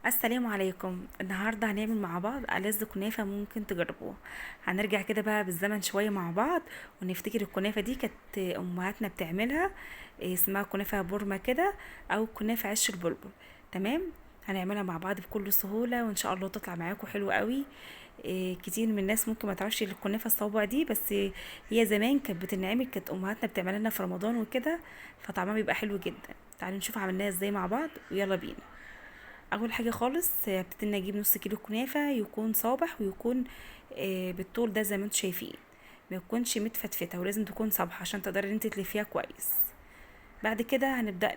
السلام عليكم. النهارده هنعمل مع بعض ألذ كنافه ممكن تجربوها. هنرجع كده بقى بالزمن شوية مع بعض ونفتكر الكنافه دي كانت امهاتنا بتعملها، اسمها كنافه بورما كده او كنافه عش البلبل. تمام، هنعملها مع بعض بكل سهولة وان شاء الله تطلع معاكم حلوة قوي. كتير من الناس ممكن ما تعرفش الكنافه الصوابع دي، بس هي زمان كانت بتنعمل، كانت امهاتنا بتعملها لنا في رمضان وكده، فطعمها بيبقى حلو جدا. تعالوا نشوف عملناها ازاي مع بعض ويلا بينا. اول حاجة خالص هبتدي نجيب نص كيلو كنافه، يكون صابح ويكون بالطول ده زي ما انتم شايفين، ما يكونش متفتفته، ولازم تكون صابحه عشان تقدري ان انت تلفيها كويس. بعد كده هنبدا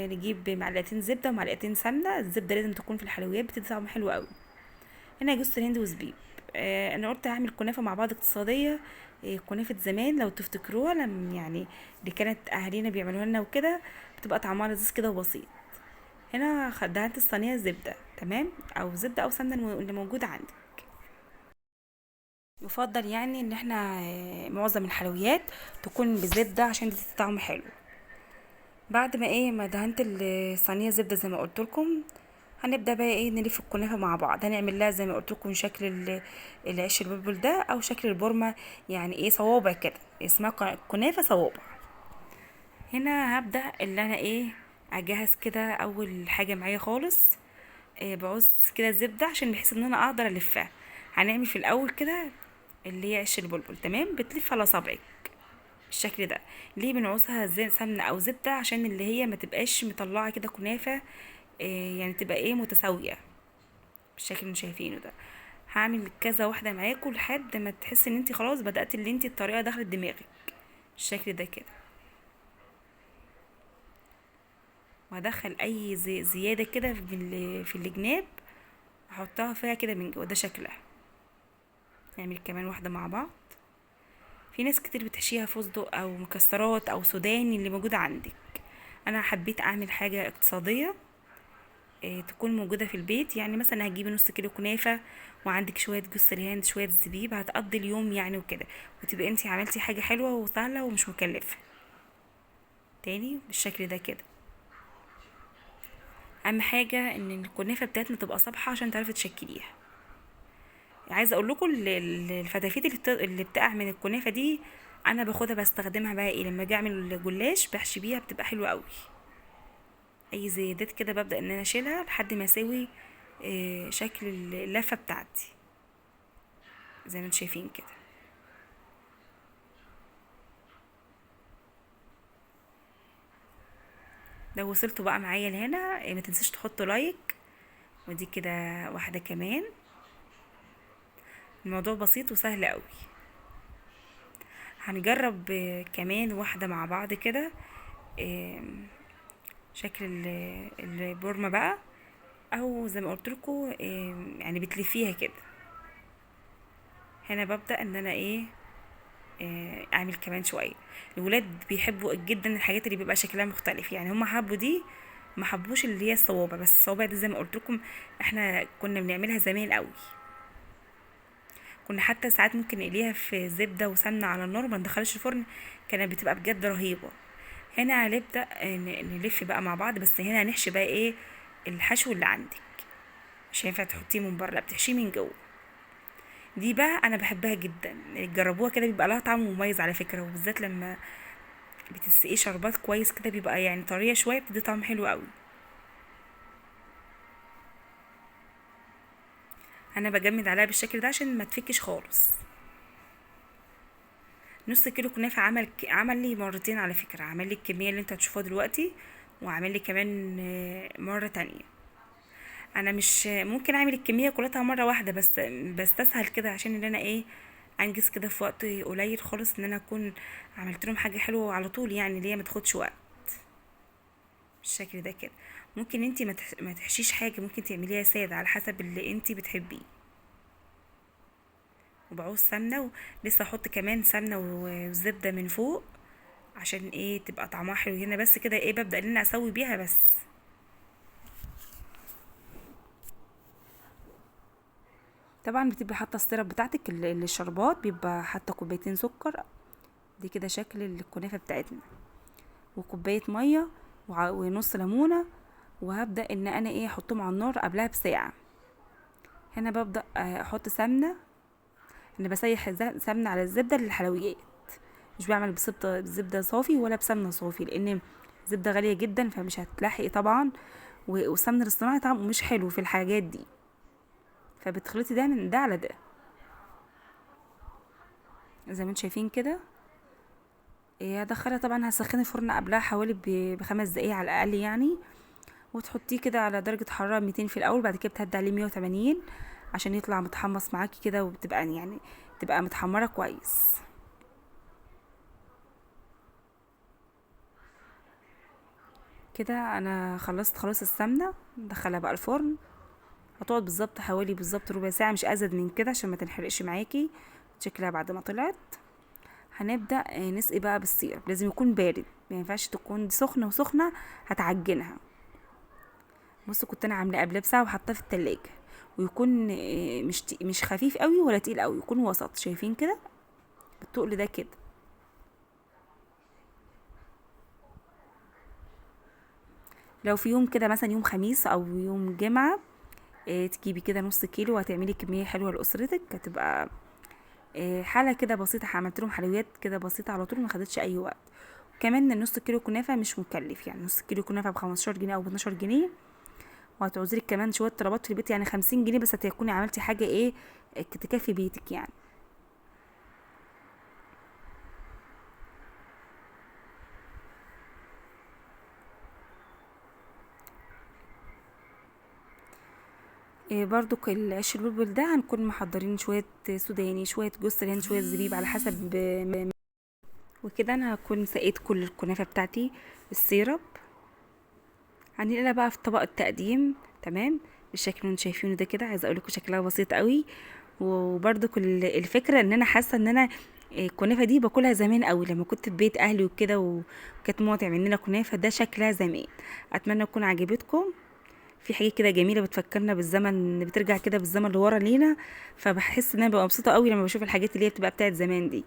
نجيب معلقتين زبدة ومعلقتين سمنه. الزبدة لازم تكون في الحلويات، بتدي طعم حلو قوي. هنا جوز الهند وزبيب. انا قلت هعمل كنافه مع بعض اقتصادية، كنافه زمان لو تفتكروها، لما يعني اللي كانت اهالينا بيعملوها لنا وكده، بتبقى طعمها لذيذ كده وبسيط. هنا دهنت الصينية زبدة، تمام، او زبدة او سمنه اللي موجودة عندك. يفضل يعني ان احنا معظم الحلويات تكون بزبده عشان تدي طعم حلو. بعد ما ما دهنت الصينية زبدة زي ما قلت لكم، هنبدا بقى نلف الكنافه مع بعض. هنعمل لها زي ما قلت لكم شكل العيش البلبل ده او شكل البورمه، يعني صوابع كده، اسمها كنافه صوابع. هنا هبدا اللي انا اجهز كده اول حاجة معايا خالص. بعوز كده زبدة عشان بحيث ان انا اقدر الفها. هنعمل في الاول كده اللي هي عش البلبل، تمام، بتلف على صابعك بالشكل ده. ليه بنعوزها زي سمنه او زبدة؟ عشان اللي هي ما تبقاش مطلعه كده كنافه، يعني تبقى متساوية بالشكل اللي شايفينه ده. هعمل كذا واحدة معاكم لحد ما تحس ان انت خلاص بدات اللي انت الطريقة دخلت دماغك بالشكل ده كده. وهدخل اي زيادة كده في الجناب، احطها فيها كده من جوه. ده شكلها. نعمل كمان واحدة مع بعض. في ناس كتير بتحشيها فستق او مكسرات او سوداني اللي موجودة عندك. انا حبيت اعمل حاجة اقتصادية، تكون موجودة في البيت. يعني مثلا هتجيبي نص كيلو كنافه وعندك شوية جوز الهند شوية زبيب، هتقضي اليوم يعني وكده، وتبقي انتي عملتي حاجة حلوة وسهلة ومش مكلفة. تاني بالشكل ده كده. اهم حاجة ان الكنافه بتاعتنا تبقى صابحه عشان تعرفي تشكليها. عايزه اقول لكم الفتافيت اللي بتقع من الكنافه دي انا باخدها بستخدمها بقى لما اجي اعمل جلاش بحشي بيها، بتبقى حلوة قوي. اي زيادات كده ببدا ان انا اشيلها لحد ما اساوي، شكل اللفة بتاعتي زي ما انتم شايفين كده. لو وصلتوا بقى معايا لهنا، ما تنسوش تحطوا لايك. ودي كده واحدة كمان. الموضوع بسيط وسهل قوي. هنجرب كمان واحدة مع بعض كده، شكل البورمه بقى، او زي ما قلت لكم، يعني بتلفيها كده. هنا ببدا ان انا اعمل كمان شوية. الولاد بيحبوا جدا الحاجات اللي بيبقى شكلها مختلف، يعني هم حبوا دي، ما حبوش اللي هي الصوابع، بس الصوابع دي زي ما قلت لكم احنا كنا بنعملها زمان قوي. كنا حتى ساعات ممكن نقليها في زبدة وسمنه على النار وما ندخلش الفرن، كانت بتبقى بجد رهيبة. هنا هنبدا نلف بقى مع بعض، بس هنا هنحشي بقى الحشو اللي عندك، مش هينفع تحطيه من بره، لا بتحشيه من جوه. دي بقى انا بحبها جدا، جربوها كده بيبقى لها طعم مميز على فكرة، وبالذات لما بتسقيه شربات كويس كده بيبقى طرية شوية، بتدي طعم حلو قوي. انا بجمد عليها بالشكل ده عشان ما تفكش خالص. نص كيلو كنافه عمل لي مرتين على فكرة، عمل لي الكمية اللي انتوا هتشوفوها دلوقتي، وعمل لي كمان، مرة تانية. انا مش ممكن اعمل الكمية كلها مرة واحدة، بس بستسهل كده عشان ان انا انجز كده في وقت قليل خالص، ان انا اكون عملت لهم حاجة حلوة على طول، يعني اللي هي ما تاخدش وقت بالشكل ده كده. ممكن انتي ما تحشيش حاجة، ممكن تعمليها ساده على حسب اللي انتي بتحبيه. وبعوز سمنه، ولسه احط كمان سمنه وزبده من فوق عشان تبقى طعمها حلو. هنا بس كده ببدا ان انا اسوي بيها بس. طبعا بتبقي حاطه السيرب بتاعتك الشربات، بيبقى حاطه كوبايتين سكر، دي كده شكل الكنافه بتاعتنا، وكوبايه مية ونص ليمونه وهبدا ان انا ايه احطهم على النار قبلها بساعة. هنا ببدا احط سمنه، انا بسيح سمنه على الزبدة للحلويات، مش بعمل بزبده صافي ولا بسمنه صافي، لان الزبدة غالية جدا فمش هتلاحقي طبعا، والسمن الاصطناعي طعمه مش حلو في الحاجات دي، فبتخلطي ده من ده على ده زي ما انتم شايفين كده. هدخلها طبعا، هسخن الفرن قبلها حوالي ب5 دقايق على الاقل يعني، وتحطيه كده على درجه حرارة 200 في الاول، بعد كده بتهدي عليه 180 عشان يطلع متحمص معاكي كده، وبتبقى يعني تبقى متحمره كويس. كده انا خلصت خلاص السمنة، ندخلها بقى الفرن، هتقعد بالظبط حوالي بالظبط ربع ساعة، مش ازيد من كده عشان ما تنحرقش معاكي. شكلها بعد ما طلعت. هنبدا نسقي بقى بال syrup، لازم يكون بارد، ما ينفعش تكون سخنة، وسخنه هتعجنها. بصوا كنت انا عاملاه قبلها بساعة وحطاه في التلاجة، ويكون مش خفيف قوي ولا تقيل قوي، يكون وسط. شايفين كده بالتقل ده كده. لو في يوم كده مثلا يوم خميس او يوم جمعه، تجيبي كده نص كيلو وهتعملي كمية حلوة لاسرتك، هتبقى حاله كده بسيطة. عملت لهم حلويات كده بسيطة على طول، ما خدتش اي وقت. كمان نص كيلو كنافه مش مكلف، يعني نص كيلو كنافه ب15 جنيه او ب12 جنيه، وهتعوزيلك كمان شوية طلبات في البيت، يعني 50 جنيه بس هتكوني عملتي حاجة ايه تكفي بيتك يعني. برضو العيش البلبل ده هنكون محضرين شوية سوداني، شوية جوز الهند، شوية زبيب على حسب ما. وكده انا هكون سقيت كل الكنافه بتاعتي بال syrup. هننقلها بقى في طبق التقديم، تمام، بالشكل اللي انتم شايفينه ده كده. عايزه اقول لكم شكلها بسيط قوي، وبرضو كل الفكرة ان انا حاسه ان انا الكنافه دي باكلها زمان قوي لما كنت في بيت اهلي وكده، وكانت ماما تعمل لنا كنافه، ده شكلها زمان. اتمنى تكون عجبتكم. في حاجة كده جميلة بتفكرنا بالزمن، بترجع كده بالزمن اللي ورا لينا، فبحس ان انا ببقى مبسوطة قوي لما بشوف الحاجات اللي هي بتبقى بتاعت زمان دي.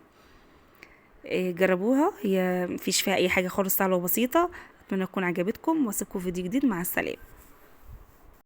جربوها، هي مفيش فيها اي حاجة خالص، سهلة وبسيطة. اتمنى تكون عجبتكم، واسيبكم في فيديو جديد. مع السلامة.